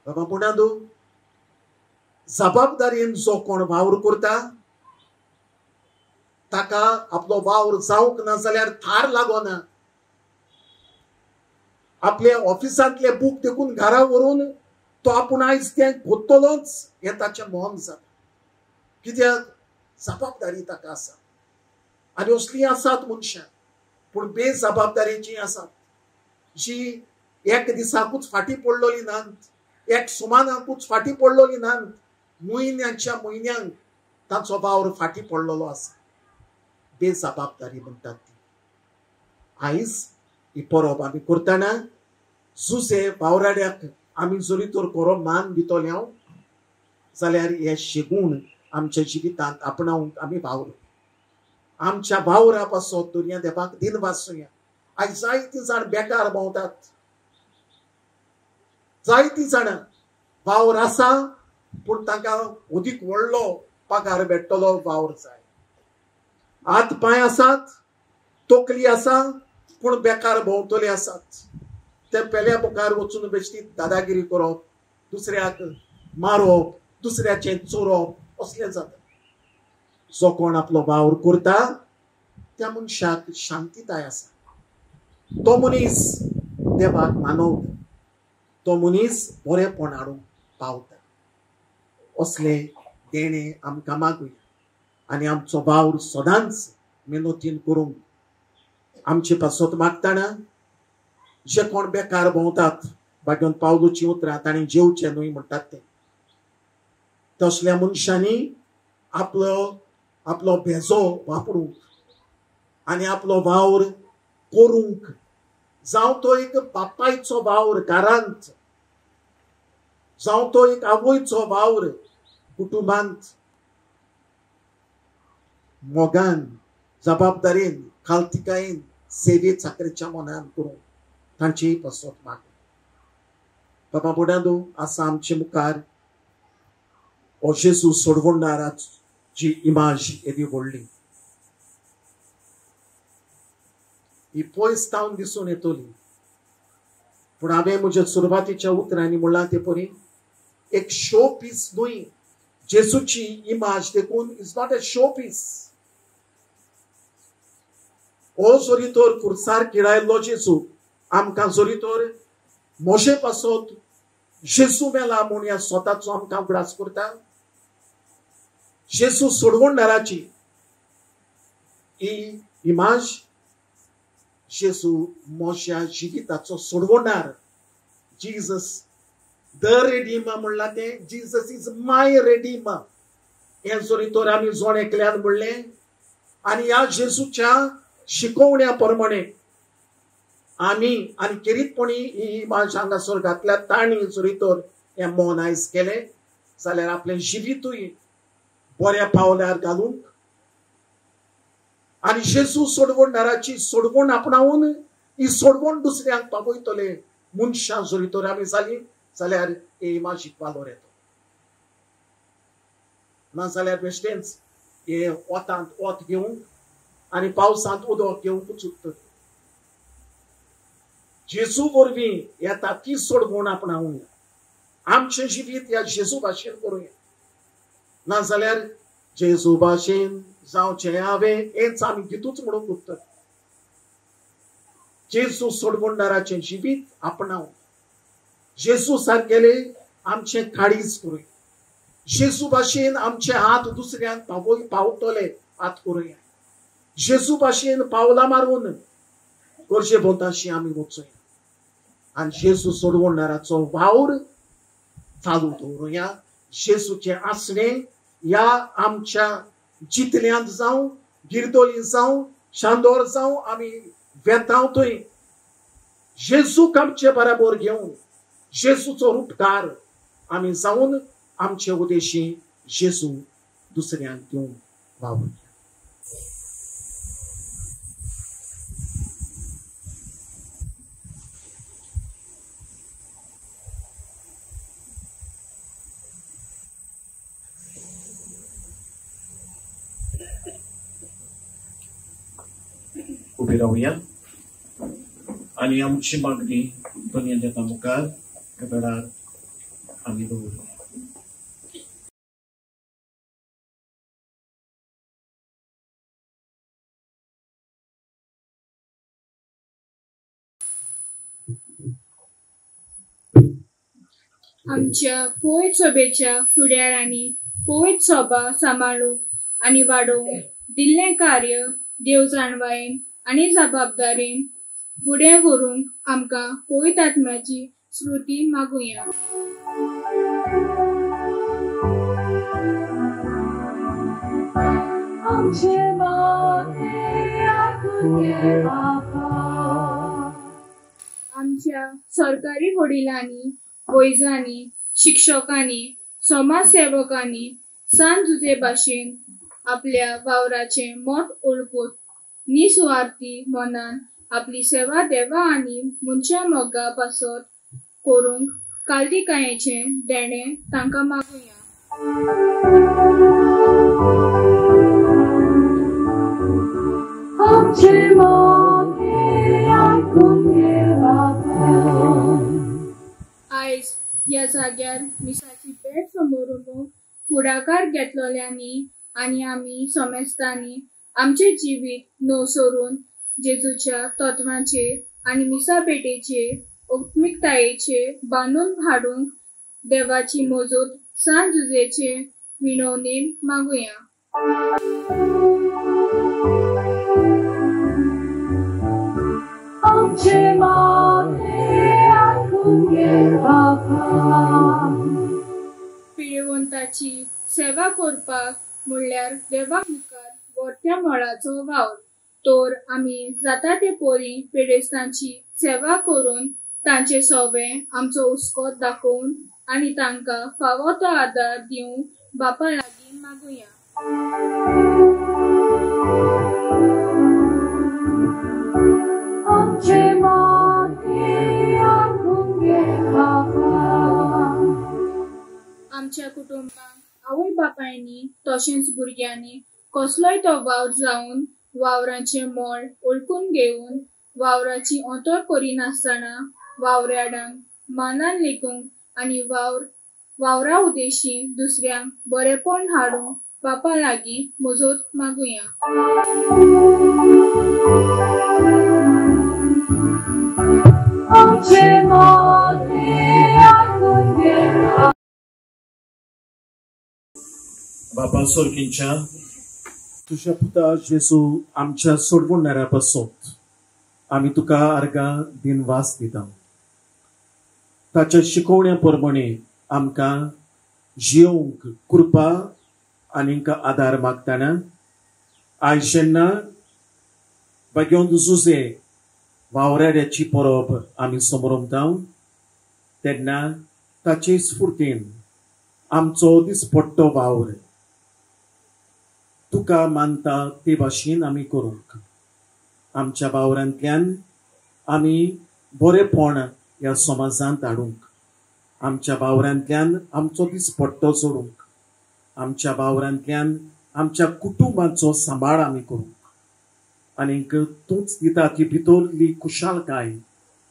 बाबा पुणादो, जबाबदारेन जो कोण वावर करता ताका आपलो वावर जावंक ना जाल्यार थार लागना. आपले ऑफिसांतले बूक देखून घरा व्हरून तो आपूण आयज तें कोत्तलोच हें ताचें मन जाता. कित्याक जबाबदारी ताका आसा. आनी असलीं आसात मनशां, पूण बेजबाबदारीचीं आसात जी एक दिसाकूच फाटीं पडलोली नात, एक सुमानाकूच फाटीं पडलोली नात, म्हयन्याच्या म्हयन्यांक तांचो वावर फाटीं पडलेलो आसा. बेजबाबदारी म्हणटात ती. आयज ही परब आमी करतना जुजे वावराड्याक आमी जरी तर खरो मान दितले हांव जाल्यार हे शेगूण आमच्या जिवितांत आपणावंक आमी वावरू. आमच्या वावरा पासत दर्या देवाक दिन वाचुया. आयज जायतीं जाण बेकार भोंवतात, जायतीं जाणां वावर आसा पूण तांकां अदीक व्हडलो पगार मेळटलो वावर जाय. हात पांय आसात, तकली आसा, पूण बेकार भोंवतले आसात. ते पेल्या मुखार वचून बेश्टी दादागिरी करप, दुसऱ्याक मारप, दुसऱ्याचें चोरप असलें जाता. जो कोण आपलो वावर करता त्या मनशाक शांतिताय आसा. तो मनीस देवाक मानवता, तो मनीस बरेपण हाडूंक पावता. असले देणें आमकां मागुया आनी आमचो वावर सदांच मेहनतीन करूंक आमचे पासत मागतना जे कोण बेकार भोंवतात, बागेवन पावलूची उतरां तांणी जेवचें न्हय म्हणटात ते, तसल्या मनशांनी आपलो आपलो भेजो वापरूंक आनी आपलो वावर करूंक, जावं तो एक बापायचो वावर घरांत, जावं तो एक आवयचो वावर कुटुंबांत, मोगान, जबाबदारीन, खालतिकायेन, सेवे चाकरेच्या मनान करूंक तांची पासत मागू. बाबा बुडांदो, आसा आमचे मुखार हो जेजू सोडवणदाराची इमाज येदी व्हडली, ही पयस तावन दिसून येतली, पूण हांवें म्हज्या सुरवातीच्या उतरांनी म्हणलां ते परी एक शो पीस न्हय. जेजूची इमाज देखून is not a show piece. हो जरी तर खुर्सार किळायल्लो जेजू आमकां जरी तर म्हजे पासत जेजू मेला म्हूण ह्या स्वताचो आमकां उगडास करता. जेजू सोडवणदाराची ही इमाज, जेजू म्हज्या जिविताचो सोडवणार, जीजस the redeemer म्हणलां तें, जीजस is my redeemer हें जरी तर आमी जण एकल्यान म्हणलें आनी ह्या जेजूच्या शिकोवण्या प्रमाणे आमी आनी खेरीतपणी ही इमाज हांगासर घातल्या तांणी जरी तर हें मन आयज केलें जाल्यार आपलें जिवितूय बऱ्या पावल्यार घालूंक आनी जेजू सोडवणदाराची सोडवण आपणावन ही सोडवण दुसऱ्यांक पावयतले मनशां जरी तर आमी जालीं जाल्यार हे इमाजीक वालोर येतो. ना जाल्यार बेश्टेंच हे वतांत वत घेवंक आनी पावसांत उदक घेवंकूच उरतलें. जेजू वरवीं येता ती सोडवण आपणावया, आमचें जिवीत ह्या जेजू भाशेन करुया. ना जाल्यार जेजू भाशेन जावचें हांवें हेंच आमी गितूच म्हणूंक उरतले. जेजू सोडवणदाराचें जिवीत आपणावया, जेजू सारकेले आमचें काळीज करुया, जेजू भाशेन आमचे हात दुसऱ्यांक पावतले हात करुया, जेजू भाशेन पावलां मारून गरजे भोंवताशी आमी वचुया. आनी जेजू सोडवणाराचो वावर चालू दवरुया. जेजूचें आसणें ह्या आमच्या जितल्यांत जावं, गिरदोली जावं, शांदोर जावं, आमी वेतांव थंय जेजूक आमचे बराबर घेवन जेजूचो उपकार आमी जावन आमचे उद्देशी जेजू दुसऱ्यांक दिवन वावुरया. उबी रावया आनी आमची मागणी दुनिया देता मुखार वेळार आमी दवरुया. आमच्या पवित्र सभेच्या फुडारांनी पवित्र सभा सांबाळूंक आनी वाडोवंक दिल्लें कार्य देव जाणवायेन आनी जबाबदारेन फुडें व्हरूंक आमकां पवित्र आत्म्याची स्मृती मागुया. आमच्या सरकारी वडिलांनी, वैजांनी, शिक्षकांनी, समाजसेवकांनी सांत जुजे भाशेन आपल्या वावराचें मोट ओळखून निसुवार्थी मनान आपली सेवा देवा आनी मनशा मोगा पासत करूंक काळजीकायेचें देणें तांकां मागुया. आयज ह्या जाग्यार मिसाची भेट समोर फुडाकार घेतलोल्यांनी आनी आमी समेस्तांनी आमचें जिवीत नवसरून जेजूच्या तत्वांचेर आनी मिसा भेटेचेर औत्मिकतायेचेर बांदून हाडूंक देवाची मजत सांत जुजेचे विनवणेन मागुया. पिडेवंताची सेवा करपाक म्हणल्यार देवा मुखार वर्त्या मोळाचो वावर, तर आमी जाता ते परी पिडेस्तांची सेवा करून तांचे सोवे आमचो हुस्को दाखोवन आनी तांकां फावो तो आदार दिवंक बापा लागीं मागुया. आमच्या कुटुंबांक आवय बापायनी तशेंच भुरग्यांनी कसलोय तो वावर जावन वावराचें मोल ओळखून घेवन वावराची अंतर करिनासतना वावराड्यांक मानान लेखूंक आनी वावरा उद्देशी दुसऱ्यांक बरेपण हाडूंक बापा लागीं मजत मागुया. बापा सोरकींच्या तुज्या पुता जेजू आमच्या सोडवणाऱ्या पासत आमी तुका आर्गां दिनवास दिता. ताच्या शिकोवण्या प्रमाणे आमकां जियोवंक कृपा आनीक आदार मागतना आयज जेन्ना बागेवन जुजे वावराड्याची परब आमी समरमता तेन्ना ताचे स्फुर्तीन आमचो दिसपट्टो वावर तुका मानता ते भाशेन आमी करूंक आमच्या वावरांतल्यान आमी बरेपण ह्या समाजांत हाडूंक, आमच्या वावरांतल्यान आमचो दिसपट्टो जोडूंक, आमच्या वावरांतल्यान आमच्या कुटुंबाचो सांबाळ आमी करूंक आनीक तूंच दिता ती भितरली खुशालकाय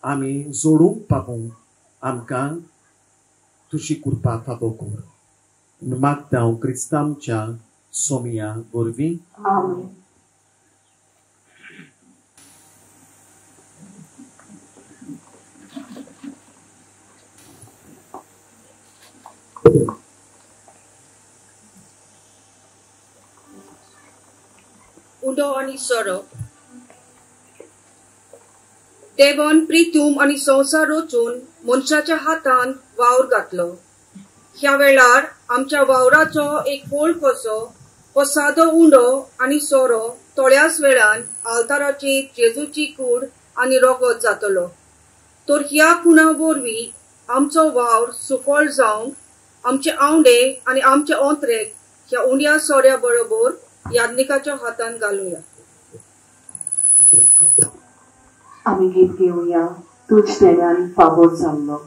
आमी जोडूंक पावूंक आमकां तुजी कृपा फावो कर. मागता हांव क्रिस्तांवच्या सोमिया वरवीं. आमेन. उंडो आनी सोरो. देवान प्रितूम आनी संवसार रचून मनशाच्या हातान वावर घातलो. ह्या वेळार आमच्या वावराचो एक फोल कसो हो सादो उंडो आनी सोरो थोड्याच वेळान आल्ताराचेर जेजूची कूड आनी रगत जातलो. तर ह्या खुणा वरवीं आमचो वावर सुफळ जावंक आमचे आवंडे आनी आमचे ओंत्रेक ह्या उंड्या सोऱ्या बरोबर याज्ञिकाच्या हातान घालुया. आमी गीत घेवया तुज देण्यान फावो जाल्लो.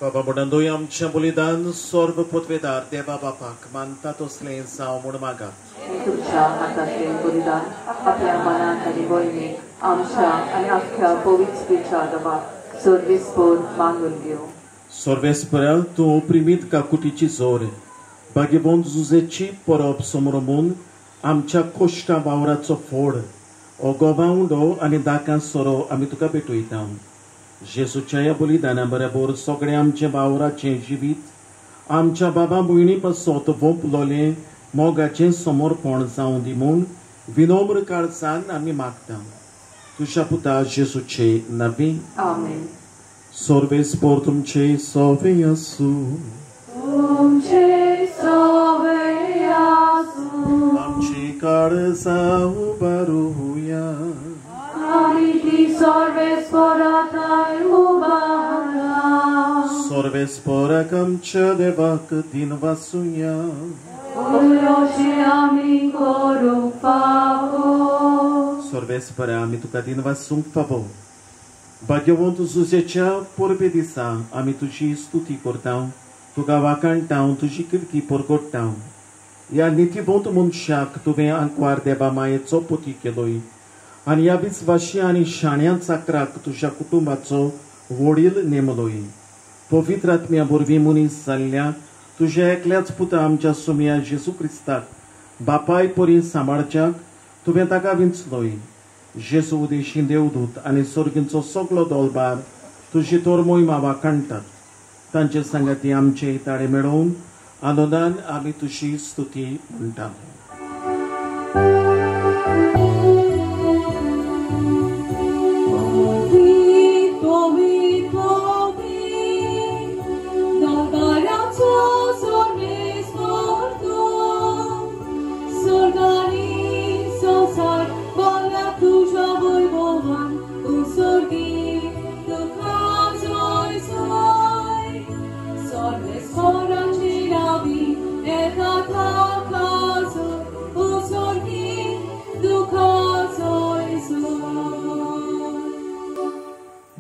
बाबा म्हणून आमचें बलिदान सर्व पदवेदार देवा बापाक मानता तसलें जावं म्हूण मागात. तुमच्या हातांतलें बलिदान आपल्या मनात आनी भयणीक आमच्या आनी आख्ख्या पवित्रतेच्या दबाक सर्वेस्पर मागून घेवं. सर्वेस्परा तूं प्रिमीत काकुटीची जोर भाग्यवंत जुजेची परब समरमून आमच्या कोश्टा वावराचो फोड ओ गोवा उंडो आनी दाकां सोरो आमी तुका भेटयता. जेजूच्या ह्या बलिदाना बरोबर सगळें आमचें वावराचें जिवीत आमच्या बाबा भयणी पासत वोंपलोलें मोगाचें समर्पण जावं दी म्हूण विनम्र काळजान आमी मागता. तुज्या पुता जेजूचे नांवी आमेन. सर्वेस्पर तुमचे सवे आसूं. आमची काळजां उबारुया. सर्वेस्पराक आमच्या देवाक दिन वासुया. सर्वेस्परा आमी तुका दिन वासूंक फावो. भाग्यवंत जुजेच्या परबे दिसा आमी तुजी स्तुती करता, तुका वाखाणटा, तुजी किर्ती परगट्टा. ह्या नितीवंत मनशाक तुवें आंकवार देवा मायेचो पोती केलोय आनी ह्या विस्वाशी आनी शाण्या चाकराक तुज्या कुटुंबाचो वडील नेमलोय. पवित्र आत्म्या वरवीं मनीस जाल्ल्या तुज्या एकल्याच पुता आमच्या सोम्या जेजू क्रिस्ताक बापाय परी सांबाळच्याक तुवें ताका विंचलोय. जेजू उदेशी देवदूत आनी सर्गींचो सगलो दोलबार तुजी तोरमोय वाखाणटात. तांचे सांगाती आमचे ताळे मेळोवन आनंदान आमी तुजी स्तुती म्हणटा.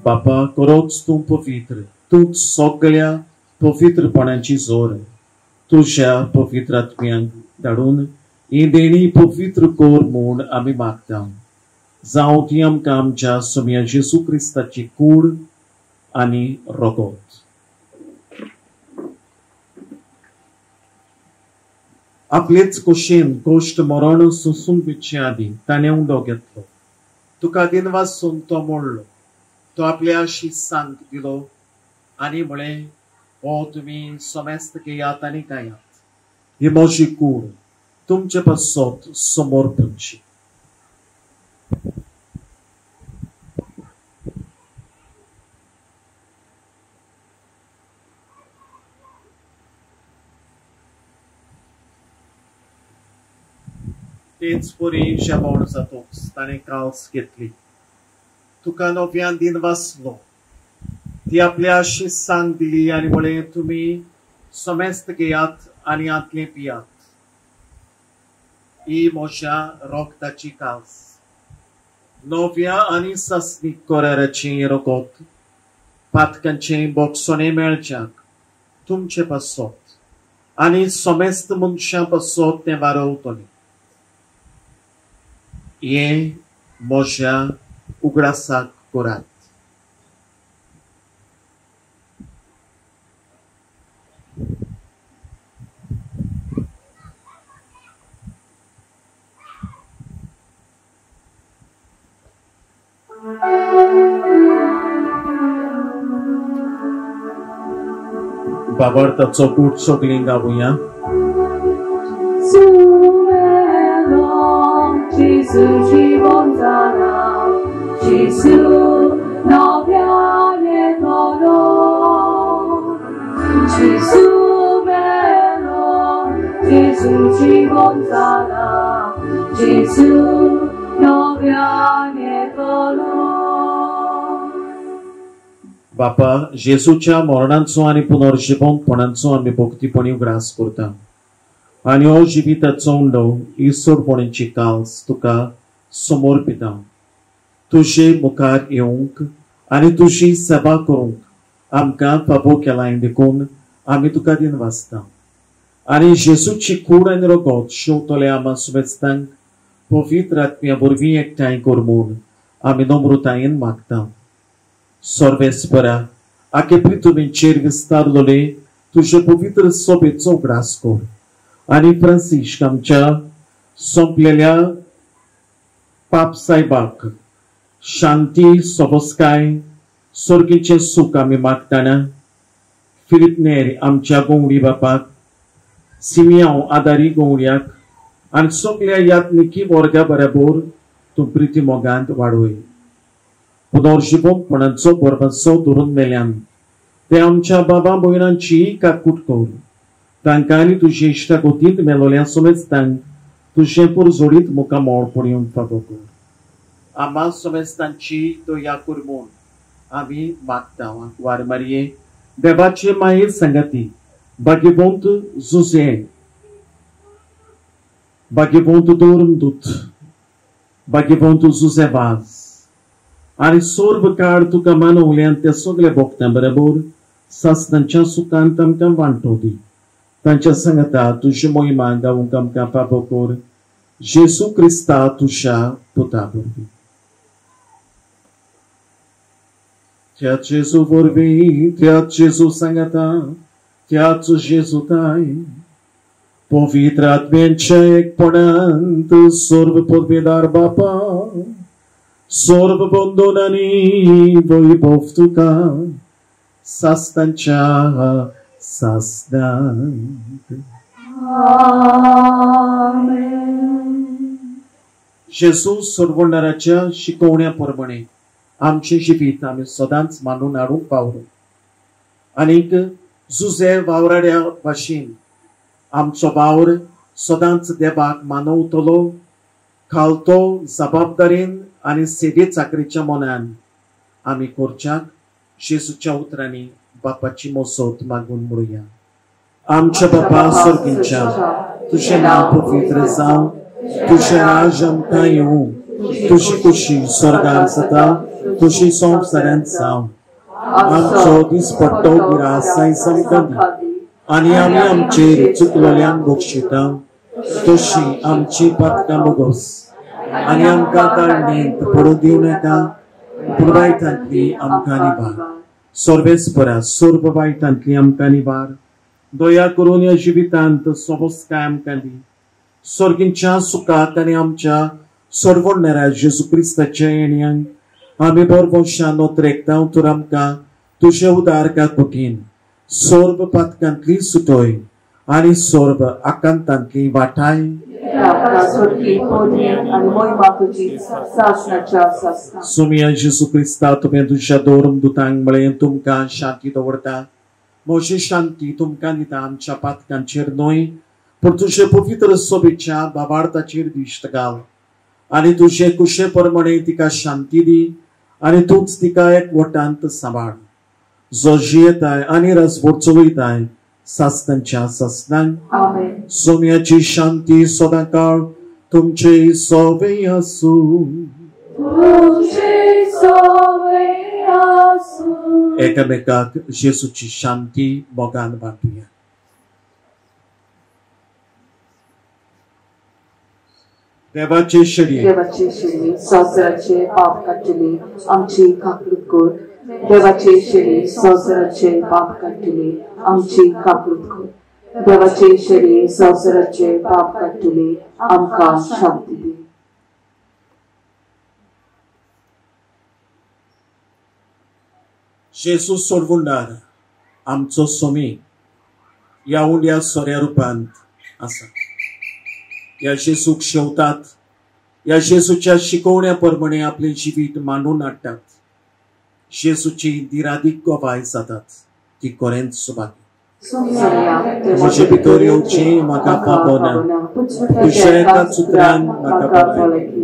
बापा करोच तूं पवित्र, तूंच सगळ्या पवित्रपणाची जोर. तुज्या पवित्र आत्म्यांक धाडून ही देणी पवित्र कर म्हूण आमी मागता. जावं ती आमकां आमच्या सोम्या जेजू क्रिस्ताची कूड आनी रगत. आपलेच कोशेन कोश्ट मरण सोंसूंक वचचे आदीं ताणें उंडो घेतलो, तुका दिनवासून तो मोडलो, तो आपल्या शिसांक दिलो आनी म्हळें, हो तुमी समेस्त घेयात आनी खायात, ही म्हजी कूड तुमचे पासत समर्पणची. तेच परी जेवण जातोच ताणें काल्स घेतली, तुका नव्यान दिन वाचलो, ती आपल्या शिस्सांक दिली आनी म्हळें, तुमी समेस्त घेयात आनी आतलें पियात, ही म्हज्या रोगताची काल्स, नव्या आनी सासणीक कराराचें रगत, पातकांचें बोगसणें मेळच्याक तुमचे पासत आनी समेस्त मनशां पासत तें वारवतलें. हें म्हज्या उगडासाक करात. बाबर्थाचो कूट सगळीं गावया. Gesù जीवन जाला, Gesù नव्याने तलो, Gesù मेलो, Gesù जीवन जाला, Gesù नव्याने तलो. बापा, जेजूच्या मरणाचो आनी पुनर्जिवंतपणाचो आमी भक्तीपणी उगडास करता आनी हो जिविताचो उंडो इसोडपणाची काल्स तुका समर्पिता. तुजे मुखार येवंक आनी तुजी सेवा करूंक आमकां फावो केलाय देखून आमी तुका दिन वाचता. आनी जेजूची कूड आनी रगत शेवतले आमा सुमेस्तांक पवित्र आत्म्या वरवीं एकठांय कर म्हूण आमी नम्रतायेन मागता. सर्वेस्परा, आखे पृथ्वीचेर विस्तारलोले तुजे पवित्र सोबेचो उगडास कर आनी फ्रांसिस्क आमच्या सोंपलेल्या पाप साहेबाक शांती, सोबसकाय, सर्गीचें सूख आमी मागतना, फिलीप नेर आमच्या गोंवडी बापाक, सिमियांव आदारी गोंवड्याक आनी सगल्या यात्निकी वर्गा बरोबर तूं प्रिती मोगांत वाडोय. पुनर्जिवंतपणाचो बरबाचो धरून मेल्यान ते आमच्या बाबा भयणांची काकूट कर, तांकां आनी तुजे इश्टागतींत मेलोल्या समेस्तांक तुजें पुरजोडीत मुखार मोड पळोवंक फावो कर. आमा समेस्तांची दया कर म्हूण आमी मागता. वार मारये देवाचे मायेर सांगाती भाग्यवंत जुजे, भाग्यवंत धर्मदूत, भाग्यवंत जुजे वाज आनी सर्व काळ तुका मानवल्यान ते सगळे भोगता बरोबर सासणाच्या सुखांत आमकां वांटो दी. तांच्या सांगता तुजी मोहिमा गावूंक आमकां फावो कर, जेजू क्रिस्ता तुज्या पुता वरवीं. त्याच जेजू वरवीं, त्याच जेजू सांगता, त्याच जेजू ताय पवित्र आत्म्यांच्या एकपणांत सर्व पदवीदार बापा, सर्व बंधन आनी वैभव तुका सासणाच्या सासणांत. जेजू सोडवणाराच्या शिकवण्या प्रमाणे आमचें जिवीत आमी सदांच मानून हाडूंक पावलो आनीक जुजे वावराड्या भाशेन आमचो वावर सदांच देवाक मानवतलो, खालतो जबाबदारीन आनी सेवे चाकरीच्या मनान आमी करच्याक जेजूच्या उतरांनी बापाची मोसत मागून म्हणुया. आमच्या बापा सर्गींच्या, तुजें नांव पवित्र जावं, तुजें राज आमकां येवं, तुजी खुशी स्वर्गार जाता तशी संवसारांत जावं. आमचो दिसपट्टो गिरास आयज आमकां दी आनी आमी आमचेर चुकलोल्यांक बक्षिता तशी आमची पातकां बोगोस आनी आमकां ताळणेंत पडूं दिवं नाका, पूण वायटांतली आमकां निवार. सर्वेस्परा, सर्व वायटांतली आमकां निवार. दया करून ह्या जिवितांत सोबसकाय आमकां दी. सर्गींच्या सुखाक आनी आमच्या सोडवणणाऱ्या जेजू क्रिस्ताच्या येण्याक आमी बरवशान नोत्रेकता तर आमकां तुजे उदार काकुटीन सर्व पातकांतली सुटोय आनी सर्व आकांतांतली वाटाय. ताका पोदयेन आनी मोहिमा तुजी सासणाच्या सासणाक. सोमया जेजू क्रिस्ता, तुवें तुज्या दोन दुतांक म्हळें, तुमकां शांती दवरता, म्हजी शांती तुमकां दिता, आमच्या पातकांचेर न्हय पूण तुजे पवित्र सोबेच्या बाबार्थाचेर दिश्ट घाल आनी तुजे कुशे प्रमाणे तिका शांती दी आनी तूंच तिका एकवटांत सांबाळ, जो जियेताय आनी राजवट चलयताय सासणाच्या सासणाक. आमेन. सोम्याची शांती सदांकाळ तुमचे सोबे आसूं. तुमचे सोबे आसूं. एकामेकाक जेजूची शांती मोगान वांटुया. देवाचे शरीर, देवाचे शरीर संवसाराचे पाप काडटली आमची काकूत कर. देवाचे शरीर संवसाराचे पाप काडटली आमची काकूत कर. देवाचे शरीर संवसाराचे पाप काडटली आमकां शांती दी. जेजू सोडवणदार आमचो सोमी ह्या उंड्या सोऱ्या रुपांत आसा. ह्या जेजूक शेवतात, ह्या जेजूच्या शिकवण्या प्रमाणे आपलें जिवीत मांडून हाडटात, जेजूची दिरादीक गवाय जातात, ती खरेंच सुभाग्य. म्हजे भितर येवची म्हाका फावना, तुज्या एकाच उतरान म्हाका भलायकी.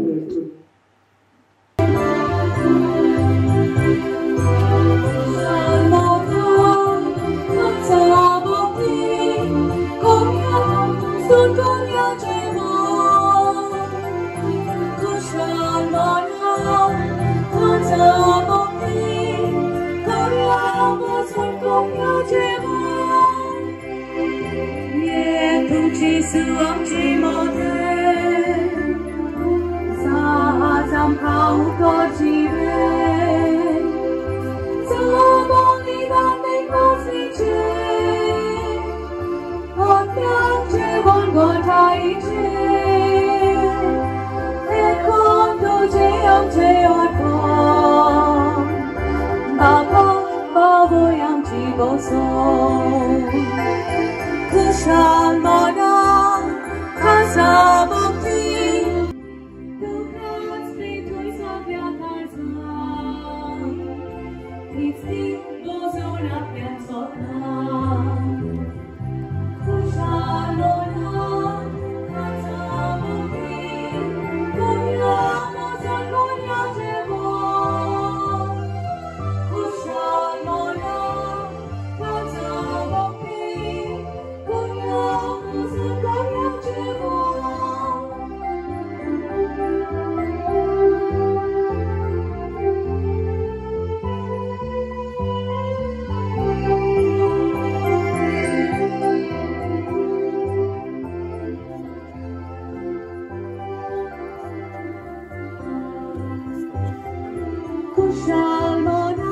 Kushal mona,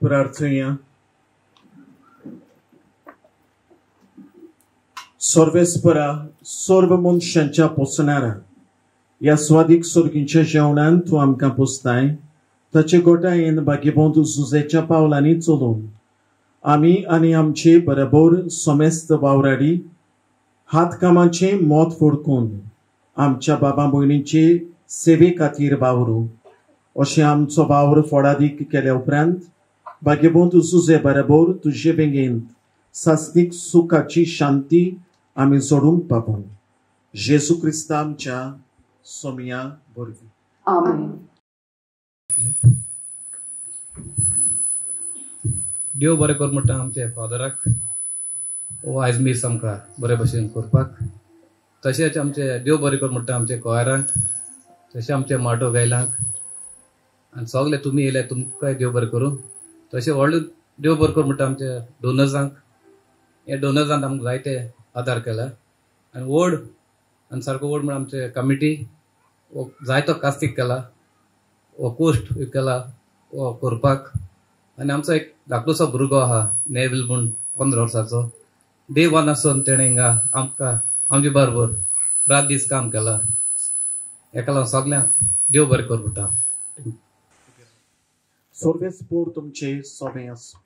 प्रार्थया. सर्वेस्परा सर्व मनशांच्या पोसणारा ह्या स्वादीक सोर्गींच्या जेवणान तूं आमकां पोसताय ताचे गोटायेन भाग्यवंत जुजेच्या पावलांनी चलोवन आमी आनी आमचे बरोबर समेस्त वावराडी हातकामाचें मत फोडकून आमच्या बाबा भयणीचे सेवे खातीर वावरू अशें आमचो वावर फोडादीक केल्या उपरांत भाग्यवंत जुजे बरोबर तुजे बेंगेंत सासणीक सुखाची शांती आमी जोडूंक पावूं. जेजू क्रिस्ता आमच्या सोमिया वरवीं. आमेन. देव बरें कर म्हणटा आमच्या फादराक हो आयज मीस आमकां बरे भशेन करपाक. तशेंच आमचे देव बरें कर म्हणटा आमच्या कोयरांक, तशें आमच्या माटो गायलांक आनी सगळे तुमी येयले तुमकांय देव बरें करूं. तशें व्हडलें देव बरें कर म्हणटा आमच्या डोनर्सांक, ह्या डोनर्सान आमकां जायते आदार केला आनी व्हड आनी सारको व्हड म्हण आमचे कमिटी हो जायतो कास्तीक केला, हो कोश्ट केला हो करपाक. आनी आमचो एक धाकटोसो भुरगो आहा नेवील म्हूण 15 वर्साचो, डे वन आसून तेणें हिंगा आमकां आमचे बरोबर रात दीस काम केला. हेका लागून सगल्यांक देव बरें कर म्हणटा. सर्वेस्पोर तुमचे सोबें आसूं.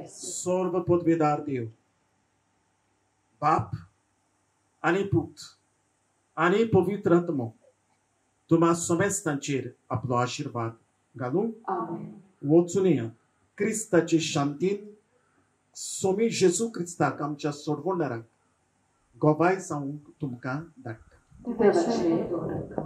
सर्व पदवेदार देव बाप आनी पूत आनी पवित्र आत्मो तुमा समेस्तांचेर आपलो आशिर्वाद घालूं. वचून क्रिस्ताचे शांतीन सोमी जेजू क्रिस्ताक आमच्या सोडवणाराक गोवाय जावंक तुमकां धाडटा.